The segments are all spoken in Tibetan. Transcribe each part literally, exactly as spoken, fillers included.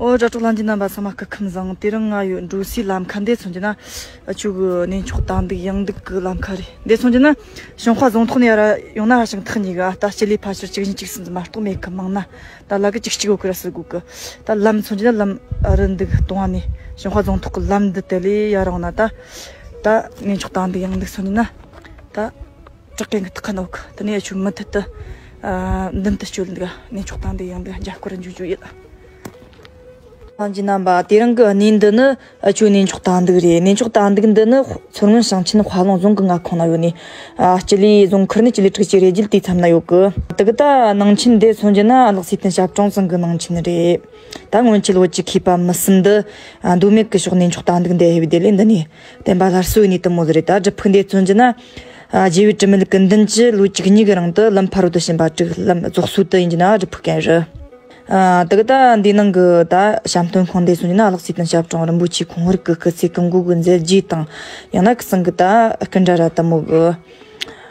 ཨོ་དྲ་གྲོགས་ལྷན་རྒྱས་རྣམ་པ་ཚང་མ་སྐུ་ཁམས་བཟང་། དེ་རིང་ང་ཡོད་འགྲོ་སའི་ལམ་ཁ་འདི་མཚོན་རྒྱུ་ན་ཨ་ཆུ་གི་གནས་མཆོག་དང་འདུག་ཡང་འདུག་གི་ལམ་ཁ་རེད། འདི་མཚོན་རྒྱུ་ན་ཞིང་ཧྭ་རྫོང་ཐོག་ནས་ཡར་ཡོང་ན་ཧ་ཅང་ཐག་ཉེ་གི། ཨ་ད་སྤྱི་ལེ་ཕལ་ཆེར་གཅིག་གཉིས་གཅིག་གསུམ་ཙམ་མ་གཏོགས་མེད་གི། མང་ན་ད་ལ་གི་གཅིག་གཅིག་ཡོད་གི་ར་སྲིད་དགོས་གི། ད་ལམ་མཚོན་རྒྱུ་ན་ལམ་རི་འདུག་གཏོང་བ་ནས་ཞིང་ཧྭ་རྫོང་ཐོག་གི་ལམ་འདི་དེ་ལས་ཡར་ཡོང་ན་ད་ད་གནས་མཆོག་དང་འདུག་ཡང་འདུག་མཚོན་རྒྱུ་ན་ད། བྲག་གན་གི་ཐག་ཁ་ནོག་དེ་ནས་ཆུ་མུ་མཐུད་དུ་ཨ་མདུན་དུ་སྐྱོད་འདུག་གནས་མཆོག་དང་འདི་ཡང་འདི་རྒྱ་སྐོར་འཇུག་རྒྱུ་ཡིན། ལྷན་རྒྱས་རྣམ་པ། དེ་རིང་གི་གནས་འདི་ནི་ཨ་ཆུ་གནས་མཆོག་དང་འདུག་རེད། གནས་མཆོག་དང་འདུག་འདི་ནི་མཚོ་སྔོན་ཞིང་ཆེན་ཧྭ་ལུང་རྫོང་གི་མངའ་ཁོངས་ན་ཡོད་ནི། ཨ་སྤྱི་ལེ་རྫོང་ཁུལ་ནི་སྤྱི་ལེ་དྲུག་ཅུ་རེ་བརྒྱད་དེའི་མཚམས་ན་ཡོད་གི། དེ་གི་ད་ནང་ཆེན་འདི་མཚོན་རྒྱུ་ན་ལག་སི་ཐན་ཞབས་དྲུང་ཚང་གི་ནང་ཆེན་རེད། ད་སྔོན་ཆད་བོད་ཀྱི་མཁས་པ་མི་གསུམ་འདི་ཨ་མདོ་སྨད་ཀྱི་ཕྱོགས་གནས་མཆོག་དང་འདུག་འདི་ཕེབས་དེ་ལས་འདི་ནས་བསྟན་པ་སླར་གསོ་ཡིན་ནི་དེ་མོ་ཟིག་རེད། ད་སྒྲུབ་ཕུག་འདི་མཚོན་རྒྱུ་ན། ཨ་རྗེ་བོ་དྲི་མེད་ཀུན་ལྡན་གྱིས་ལོ་བཅུ་གཉིས་ཀྱི་རིང་དུ་ལམ་ཕ་རོལ་ཏུ་ཕྱིན་པ་དྲུག་ལམ་རྫོགས་སོ་དུ་ཡིན་རྒྱུ་ན་སྒྲུབ་ཕུག་གན་རེད། ཨ་དེ་གི་ད་འདི་ནང་གི་ད་བཤམས་སྟོན་ཁང་འདི་མཚོན་རྒྱུ་ན་ལག་སི་ཐན་ཞབས་དྲུང་རིན་པོ་ཆེ་ཁོང་རིགས་ཀྱི་སྐུ་ཚེ་ཀུན་དགའ་གི་མཛད་རྗེས་དང་། ཡང་ན་ཁུ་སང་གི་ད་སྐུ་འདྲ་ར་དེ་མོ་གི་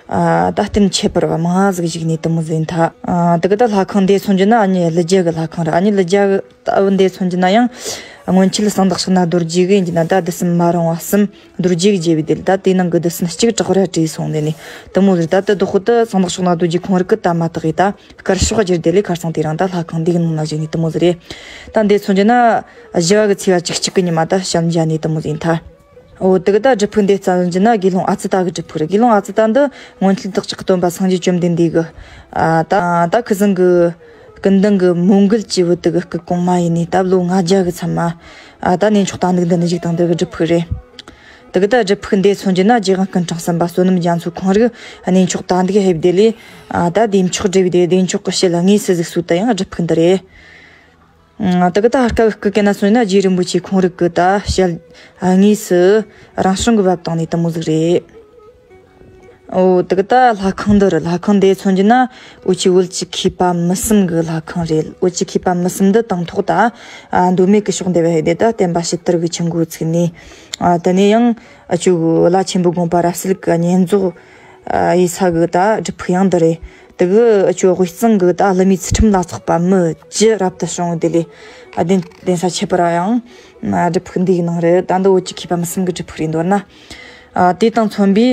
ཨ་ད་རྟེན་ཁྱད་པར་བ་མང་ཟིག་བཞུགས་ནི་དེ་མོ་ཟིག་ཡིན་ད། ཨ་དེ་གི་ད་ལྷ་ཁང་འདི་མཚོན་རྒྱུ་ན་ཨ་ནི་ཀླུ་རྒྱལ་གི་ལྷ་ཁང་རེད། ཨ་ནི་ཀླུ་རྒྱལ་གི་ད་བུ་འདི་མཚོན་རྒྱུ་ན་ཡང་སྔོན་ཆད་གསང་བདག་ཕྱག་ན་རྡོ་རྗེ་གི་ཡིན་རྒྱུ་ན་ད་བདུད་སྲིན་མ་རུངས་པ་གསུམ་རྡོ་རྗེ་གི་རྒྱལ་བའི་དེ་ལ་ད་དེའི་ནང་གི་བདུད་སྲིན་གཅིག་དྲག་ར་བྲོས་སོང་ནས་ནི་དེ་མོ་ཟིག་ད་དེ་བདག་པོ་དེ་གསང་བདག་ཕྱག་ན་རྡོ་རྗེ་ཁོང་རིགས་ཀྱི་ད་མ་དག་གི་ད་དཀར་ཕྱོགས་བསྒྱུར་དེ་ལས་ཁར་སང་དེ་རིང་ད་ལྷ་ཁང་འདི་གི་ནང་ན་བཞུགས་ནི་དེ་མོ་ཟིག་རེད། ད་འདི་མཚོན་རྒྱུ་ན་བཞི་བ་གི་ཚེས་པ་བཅུ་གཅིག་གི་ཉི་མ་ད་ཞལ་མཇལ་ནི་དེ་མོ་ཟིག་ཡིན་ད། འོ་དེ་གི་ད་སྒྲུབ་ཕུག་འདི་རྩ་བཞིན་ན་དགེ་སློང་ཨ་ཙི་ཏ་གི་སྒྲུབ་ཕུག་རེད། དགེ་སློང་ཨ་ཙི་ཏ་འདི་སྔོན་ཆད་བདག་ཅག་གི་སྟོན་པ་སངས་རྒྱས་བཅོམ་ལྡན་འདས་ཀྱི་ཨ་ད་ད་ཁུ་སང་གི་སྐུ་མདུན་གྱི་མོས་གུས་ཀྱི་བུ་དེ་གི་སྐུ་གོང་མ་ཡིན་ནི་སྟབས་ལོ་ལྔ་བརྒྱ་གི་མཚམས་མ་ཨ་ད་གནས་མཆོག་དང་འདུག་འདི་ནི་བཞུགས་དང་འདི་གི་སྒྲུབ་ཕུག་རེད། དེ་གི་ད་སྒྲུབ་ཕུག་འདི་མཚོན་རྒྱུ་ན་རྗེ་དབང་སྐྱོན་དྲག་བསམ་པ་བསོད་ནམས་རྒྱ་མཚོ་ཁོང་རིགས་གནས་མཆོག་དང་འདུག་ཕེབས་དེ་ལས་ཨ་ད་བདེ་མཆོག་སྒྲུབ་པའི་དེ་བདེ་མཆོག་གི་ཞལ་དངོས་སུ་གཟིགས་སོ་དེ་ཡང་སྒྲུབ་ཕུག་འདི་རེད། ཨ་དེ་གི་ད་སྐབས་སྐུ་སྐེ་ན་སོང་ན་རྗེ་རིན་པོ་ཆེ་ཁོང་རིགས་ཀྱི་ད་ཞལ་དངོས་སུ་རང་བྱུང་གི་བབས་བཏང་ནི་དེ་མོ་ཟིག་རེད། འོ་དེ་གི་ད་ལྷ་ཁང་འདི་རུ་ལྷ་ཁང་འདི་མཚོན་རྒྱུ་ན་འུ་ཆོ་བོད་ཀྱི་མཁས་པ་མི་གསུམ་གི་ལྷ་ཁང་རེད། འུ་ཆོ་མཁས་པ་མི་གསུམ་འདི་དང་ཐོག་ད་ཨ་མདོ་སྨད་ཀྱི་ཕྱོགས་འདི་བ་ཧེ་དེ་ད་བསྟན་པ་ཕྱི་དར་གི་ཆུ་འགོ་ཚུགས་ནི། ཨ་དེ་ནས་ཡང་ཨ་ཆོ་གི་བླ་ཆེན་པོ་དགོངས་པ་རབ་གསལ་གི་བསྙེན་རྫོགས་ཨ་ཡེ་ས་གི་ད་སྒྲུབ་ཕུག་ཡང་འདི་རེད། དེ་གི་ཨ་ཆོ་དབུས་གཙང་གི་ད་ཀླུ་མོའི་ཚུལ་ཁྲིམས་ལ་སོགས་པ་མི་བཅུ་རབ་ཏུ་བྱུང་བ་དེ་ལས་ཨ་གདན་གདན་ས་ཁྱད་པར་བ་ཡང་ཨ་སྒྲུབ་ཕུག་འདི་ཡི་ནང་རེད། ད་འདི་བོད་ཀྱི་མཁས་པ་མི་གསུམ་གི་སྒྲུབ་ཕུག་རེད། མདོར་ན་ཨ་དེ་དང་མཚོན་པའི་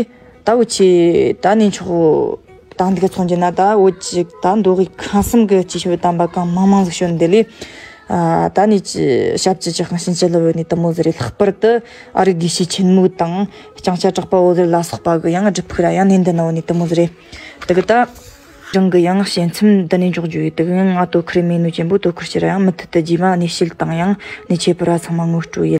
ད་འུ་ཆོ་ད་གནས་མཆོག་དང་འདི་ག་མཚོན་རྒྱུ་ན་ད་འུ་ཆོ་ད་མདོ་དབུས་ཁམས་གསུམ་གི་སྐྱེས་ཆེན་པོའི་དམ་པ་གང་མང་མང་ཟིག་བྱོན་འདི་ལས། ཨ་ད་ནི་ཅི་ཞབས་ཀྱི་ཅི་ཁང་ཕྱིན་ཅི་ལོ་ནི་དེ་མོ་ཟིག་རེད། ལྷག་པར་དུ་ཨ་རིག་དགེ་བཤེས་ཆེན་མོ་དང་ལྕང་སྐྱ་གྲགས་པ་འོད་ཟེར་ལ་སོགས་པ་གི་ཡང་སྒྲུབ་ཕུག་ར་ཡང་ནི་འདི་ན་འོ་ནི་དེ་མོ་ཟིག་རེད། དེ་གི་ད་རང་གི་ཡང་བཤད་མཚམས་འདི་ནས་འཇོག་རྒྱུ་ཡོད། དེ་གི་ཡང་ང་དོ་ཁུར་མེད་ནོ་ཅན་པོ་དོ་ཁུར་ཕྱིར་ཡང་མུ་མཐུད་དུ་རྗེས་མ་གནས་བཤད་དང་ཡང་ནི་ཁྱད་པར་བ་ཚང་མ་ངོ་སྤྲོད་ཡིན།